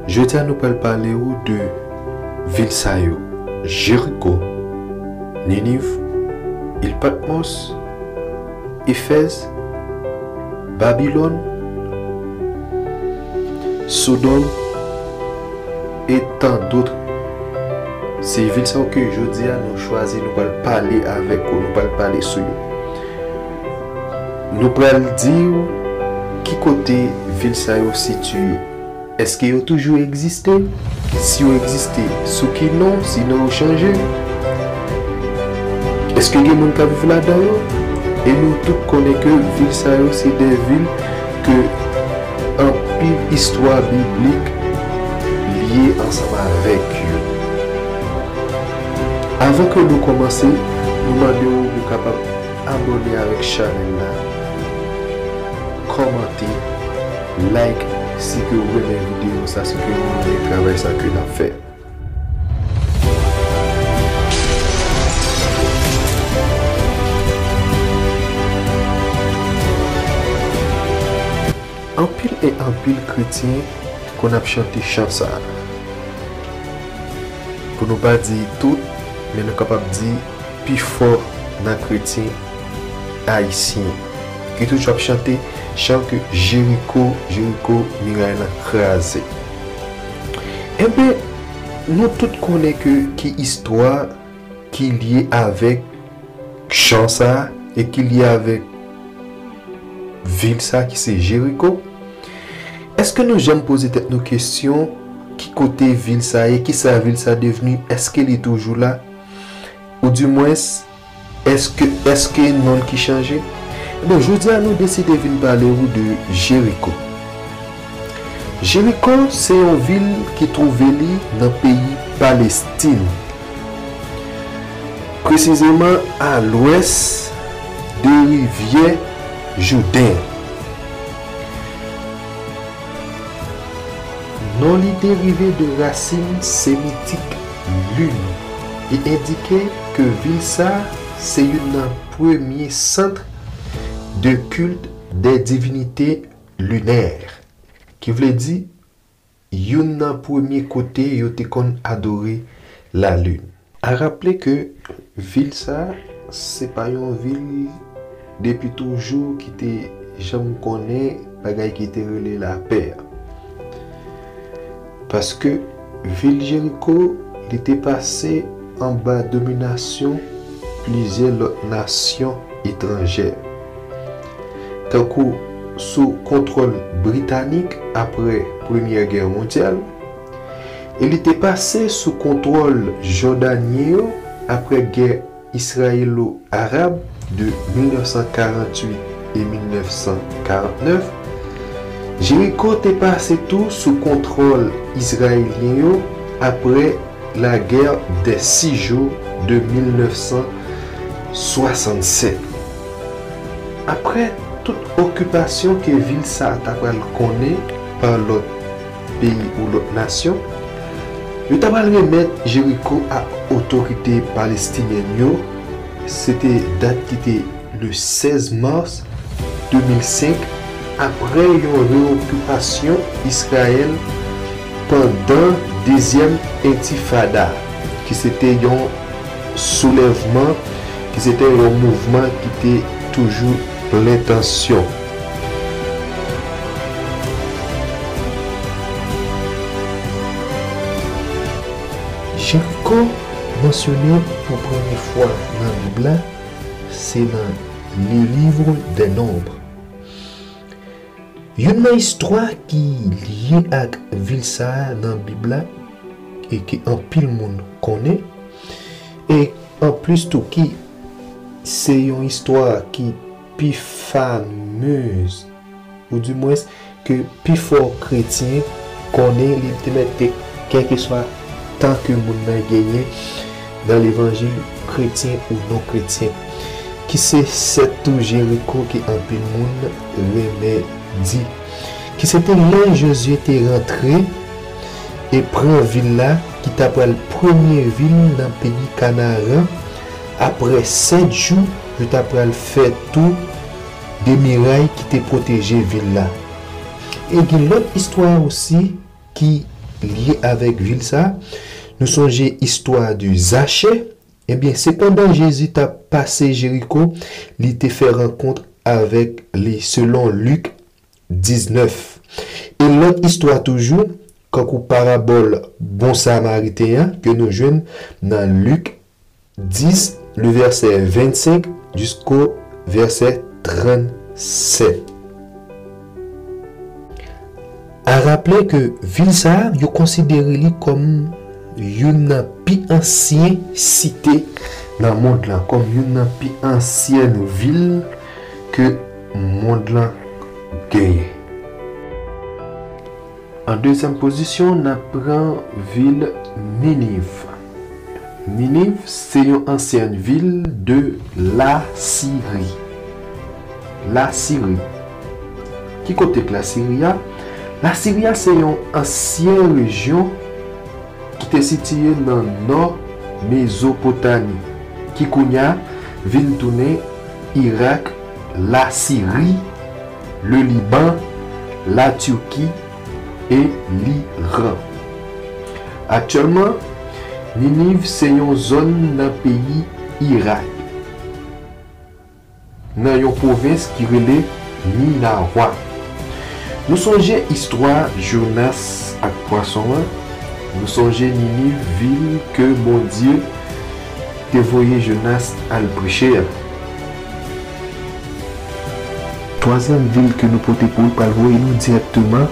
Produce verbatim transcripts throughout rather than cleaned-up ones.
Jodi a nou pral pale w de vil sa yo, Jeriko, Niniv, il Patmos, Efèz, Babilòn, Sodòm, e tan dòt. Se vil sa yo ke jodi a nou chwazi, nou pral pale avèk ou, nou pral pale sou yo. Nou pral di w ki kote vil sa yo sitiye. Èske yo toujou egziste? Si yo egziste, sou ki non, si non yo chanje? Èske gen moun k ap viv ladan yo? E nou tout konnen ke vil sa yo se de vil ke anpil istwa biblik lye ansanm avèk yo. Avan ke nou kòmanse, nou mande w pou w kapab abòne avèk chanèl la, kòmante, like, si ke w renmen videyo sa, si ke w renmen travay sa ke n ap fè. Anpil e anpil kretyen konn ap chante chan sa a. Pou nou pa di tout, men nou kapab di pifò nan kretyen ayisyen ki toujou ap chante chan ke Jeriko, Jeriko, miray lan kraze. Enben, nou tout konnen ke ki istwa ki lye avèk chan sa a e ki lye avèk vil sa ki se Jeriko. Èske nou janm poze tèt nou kesyon, ki kote vil sa ye, kisa vil sa devni, èske li toujou la? Oudimwens, èske, èske non l ki chanje? Bon, jodi a nou deside vin pale ou de Jeriko. Jeriko se yon vil ki twouve li nan peyi Palestin, presizeman a lwès de rivyè Jouden. Non li derive de rasin semitik lin e endike ke vil sa se youn nan premye sant de kilt de divinite linè, ki vle di youn nan premye kote yo te konn adore lalin. A raple ke vil sa, se pa yon vil depi toujou ki te janm konnen bagay ki te rele lapè a. Paske vil Jeriko, li te pase anba dominasyon plizyè lòt nasyon etranjè, tankou sou kontwòl britanik apre Premyè Gè Mondyal, e li te pase sou kontwòl Jòdanyen yo apre gè Israyelo-Arab de mil nèf san karanntuit e mil nèf san karantnèf. Jeriko te pase tou sou kontwòl Izrayelyen yo apre la guerre des six jours de mil nèf san swasannsèt. Apre tout okipasyon ke vil sa a ta pral konnen pa lòt peyi ou lòt nasyon, yo ta pral remèt Jeriko a otorite palestinyen yo. Se te dat ki te le sèz mas de mil senk, apre yon reokipasyon Izrayèl pandan Dezyèm Entifada, ki se te yon soulèvman, ki se te yon mouvman ki te toujou plen tansyon. Jeriko mansyone pou premye fwa nan Bib la, se nan Le Livre des Nombres. Youn nan istwa ki lye ak vil sa a nan Bib la, e ke anpil moun konnen, e anplis tou ki se yon istwa ki pi famez, oudimwens ke pifò kretyen konnen, li te mèt te kèlkeswa tan ke moun nan genyen nan levanjil, kretyen ou non kretyen, ki se sèt tou Jeriko ke anpil moun renmen di, ki se te lè Jozye te rantre e pran vil la, ki ta pral premye vil nan peyi Kanaran. Apre sèt jou, yo ta pral fè tou de miray ki te pwoteje vil la. E gen lòt istwa osi ki lye avèk vil sa a. Nou sonje istwa de Zache. Ebyen, sepandan Jezi t ap pase Jeriko, li te fè rankont avèk li, selon Lik diznèf. E lòt istwa toujou, kankou parabòl bon Samariten an ke nou jwenn nan Lik dis, le vèsè vennsenk jisko vèsè trannsèt. A raple ke vil sa a, yo konsidere li kòm youn nan pi ansyen site nan mond lan, kòm youn nan pi ansyèn vil ke mond lan genyen. An dezyèm pozisyon, n ap pran vil Niniv. Niniv se yon ansyèn vil de Lasiri. Lasiri. Ki kote k Lasiri a? Lasiri a se yon ansyen rejyon ki te sitiye nan nò Mezopotami, ki kounye a vin tounen Irak, Lasiri, le Liban, Latiki e Liran. Aktyèlman, Niniv se yon zòn nan peyi Irak, nan yon pwovens ki rele Ninawa. Nou sonje istwa Jonas ak pwason an. Nou sonje Niniv, vil ke Bondye te voye Jonas al preche a. Twazyèm vil ke nou pote pou ou pral voye nou dirèkteman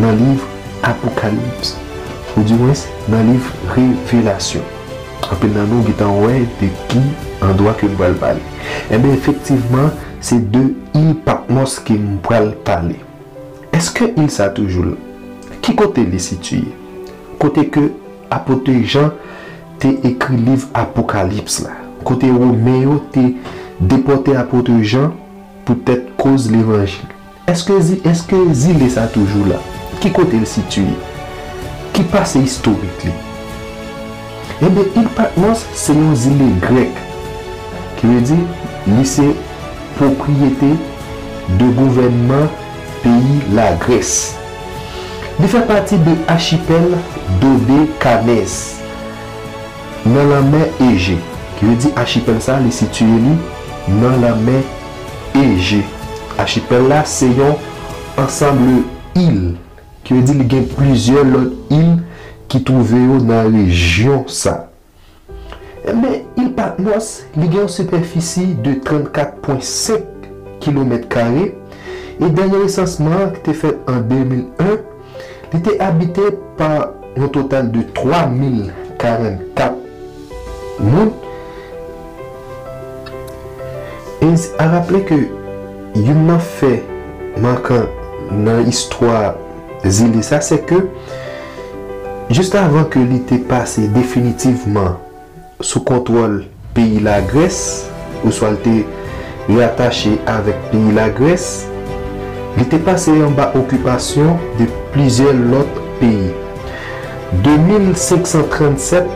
nan liv Apokalips, oudimwens nan liv Revelasyon. Anpil nan nou gentan wè de ki andwa ke m pral pale. Enben, efektivman, se de il Patmòs ke m pral pale. Èske il sa toujou la? Ki kote li sitiye? Kote ke apot Jan te ekri liv Apokalips la? Kote Women yo te depòte apot Jan poutèt koz levanjil? Èske zi-, èske zile sa toujou la? Ki kote l sitiye? Ki pase istorik li? Enben, il Patmòs se yon zile grèk, ki vle di li se pwopriyete de gouvènman peyi Lagrès. Li fè pati de achipèl Dodekanèz nan lanmè Eje, ki vle di achipèl sa a, li sitiye li nan lanmè Eje. Achipèl la se yon ansanm il, ki vle di li gen plizyè lòt il ki twouve yo nan rejyon sa. Enben, il Patmòs, li gen yon sipèfisi de trannkat pwen senk kilomèt kare, e dènye resansman an ki te fèt an de mil en, li te abite pa yon total de twa mil karannkat moun. E a raple ke youn nan fè makan nan istwa zile sa, se ke jis avan ke li te pase definitivman sou kontwòl peyi Lagrès, oswa l te reyatache avèk peyi Lagrès, li te pase anba okipasyon de plizyè lòt peyi. De mil senk san trannsèt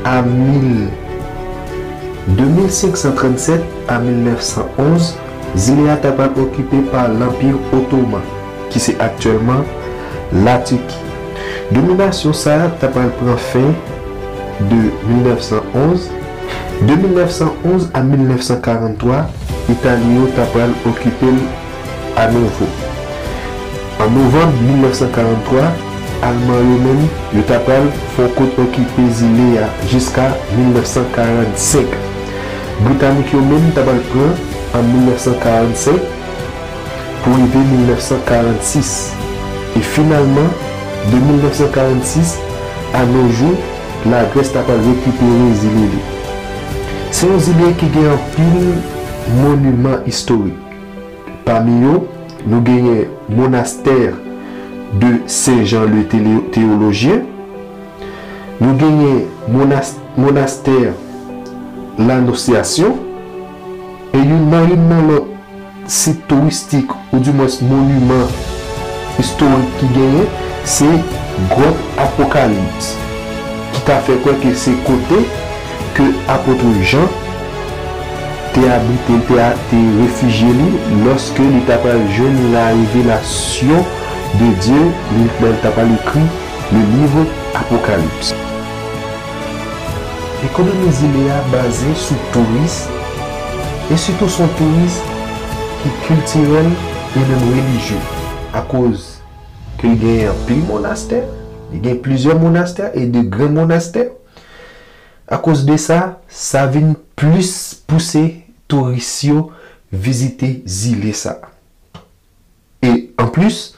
a mil, de mil senk san trannsèt a mil nèf san onz, zile a ta pral okipe pa Lanpi Otoman, ki se aktyèlman Latiki. Dominasyon sa a ta pral pran fen de mil nèf san onz. De mil nèf san onz a mil nèf san karanntwa, Italyen yo ta pral okipe l anouvo. An novanm mil nèf san karanntwa, Alman yo menm, yo ta pral fè yon kout okipe zile a jiska mil nèf san karannsenk. Britanik yo menm ta pral pran an mil nèf san karannsenk pou rive mil nèf san karannsis. E finalman, de mil nèf san karannsis a nos jours, Lagrès ta pral rekipere zile li. Se yon zile ki gen anpil moniman istorik. Pami yo, nou genyen Monastè de Saint Jean le Télé-, Théologien, nou genyen monas-, Monastè Lanosyasyon, e youn nan youn nan lòt sit touristik, oudimwens moniman istorik ki genyen, se Gwòt Apokalips, ki ta fè kwè ke se kote ke apot Jan te abite, te a-, te refijye li lòske li ta pral jwenn la revelasyon de Dye, li, lè l ta pral ekri Le livre Apocalypse. Ekonomi zile a baze sou touris, e sitou sou touris ki kiltirèl e menm relijye, akoz ke l gen anpil monastè, li gen plizyè monastè e de gran monastè. Akoz de sa, sa vin plis pouse touris yo vizite zile sa. E anplis,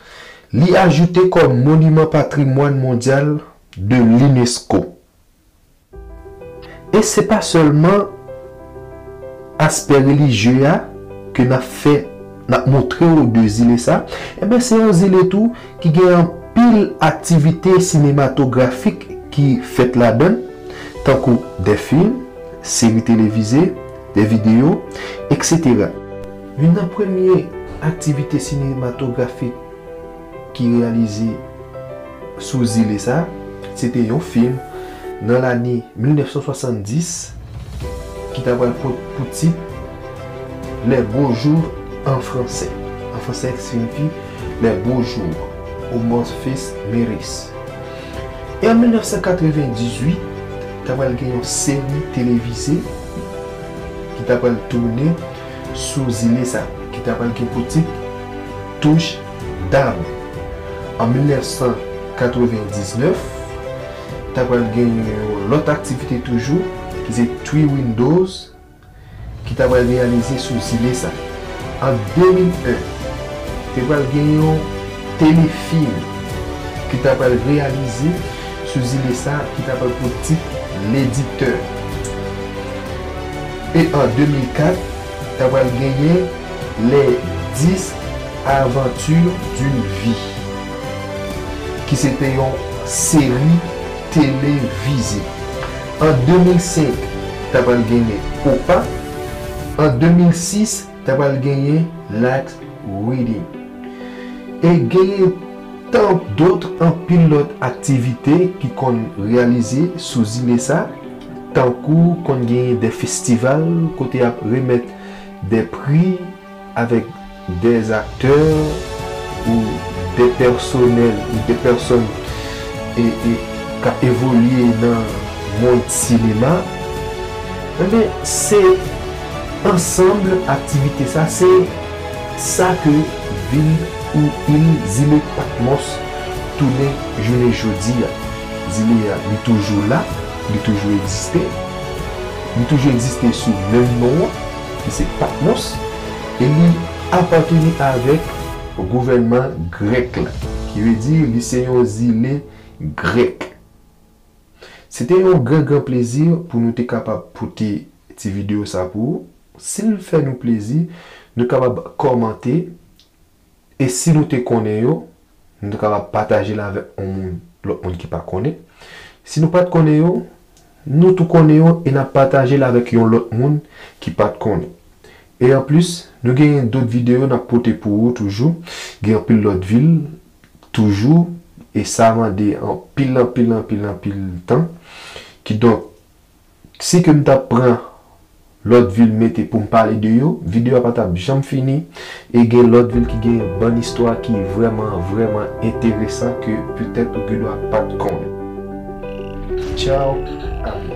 li ajoute kòm moniman patrimwàn mondyal de l'UNESCO. E se pa sèlman aspè relijye a ke n ap fè, n ap montre w de zile sa, enben se yon zile tou ki gen anpil aktivite sinematografik ki fèt ladan l, tankou de fim, seri televize, de videyo, etsetera. Youn nan premye aktivite sinematografik ki reyalize sou zile sa, se te yon fim nan lane mil nèf san swasanndis ki ta pral pou, pou tit Les Beaux Jours en français. An fransè, ki siyifi Les Beaux Jours, ou Morpheus Meris. E an mil nèf san katrevendizuit, ta pral gen yon seri televize ki ta pral tounen sou zile sa, ki ta pral gen pou tit Touche d'âme. An mil nèf san katrevendiznèf, ta pral gen yon lòt aktivite toujou, ki se Three Windows, ki ta pral reyalize sou zile sa. An de mil en, te pral gen yon telefilm ki ta pral reyalize sou zile sa, ki ta pral pou tit L'éditeur. E an de mil kat, ta pral genyen Les dix aventures d'une vie, ki se te yon seri televize. An de mil senk, ta pral genyen Opa. An de mil sis, ta pral genyen Light Reading. E genyen tant d'autres, anpil lòt aktivite ki konn reyalize sou zile sa, tankou konn genyen de festival kote y ap remèt de pri avèk de aktè ou de pèsonèl ou de pèsòn e, e, k ap evolye nan mond sinema. Enben, se ansanm aktivite sa, se sa ke vil ou il zile Patmos tounen jounen jodi a. Zile a, li toujou la, li toujou egziste, li toujou egziste sou menm non an, ki se Patmos, e li apateni avèk gouvènman grèk la, ki vle di li se yon zile grèk. Se te yon gran, gran plezi pou nou te kapab pote ti videyo sa pou ou. Si l fè nou plezi, nou kapab kòmante. E si nou te konnen yo, nou te kapab pataje l avèk yon moun, lòt moun ki pa konnen. Si nou pa t konnen yo, nou tou konnen yo e n ap pataje l avèk yon lòt moun ki pa t konnen. E anplis, nou genyen dòt videyo n ap pote pou ou toujou. Gen anpil lòt vil toujou, e sa mande anpil, anpil, anpil, anpil tan. Kidonk, si ke m t ap pran lòt vil mete pou m pale de yo, videyo a pa t ap janm fini, e gen lòt vil ki gen bann istwa ki vrèman, vrèman enteresan ke petèt ou gendwa pa t konnen. Tchaw, amèn.